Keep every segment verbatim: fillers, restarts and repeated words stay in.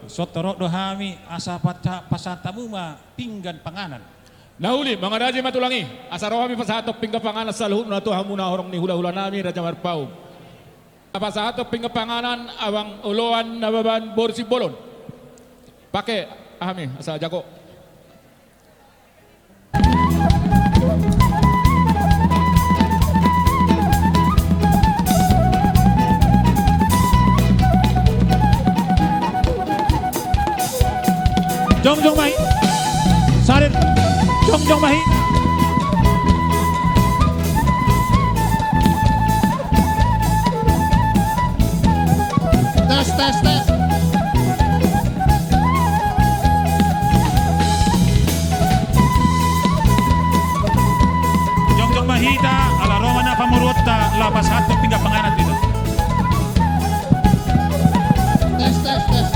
Songon torop do hami asa pasahat hamu ma pinggan panganan. Na uli, mangaraji ma tulang i, asa ro hami pasahathon pinggan panganan saluhutna tu hamuna horong ni hulahulanami Raja Marpaung. Pasahathon pinggan panganan Amang Oloan Nababan boru Simbolon. Pake hami asa jago. Jongjong ma i. Sarit. Jongjong ma i. Tes, tes, tes. Jongjong ma hita, ala ro ma na pamoruonta, laho pasahathon pinggan panganan tu hita. Tes, tes, tes.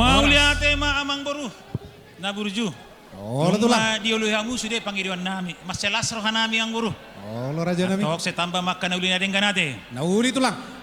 Mauliate ma amangboru na burju. Olo tulang. Nunga dioloi hamu sude pangidoannami. Mansai las rohanami amangboru. Olo rajanami. Antong sai tamba ma angka na uli na denggan ate. Na uli tulang.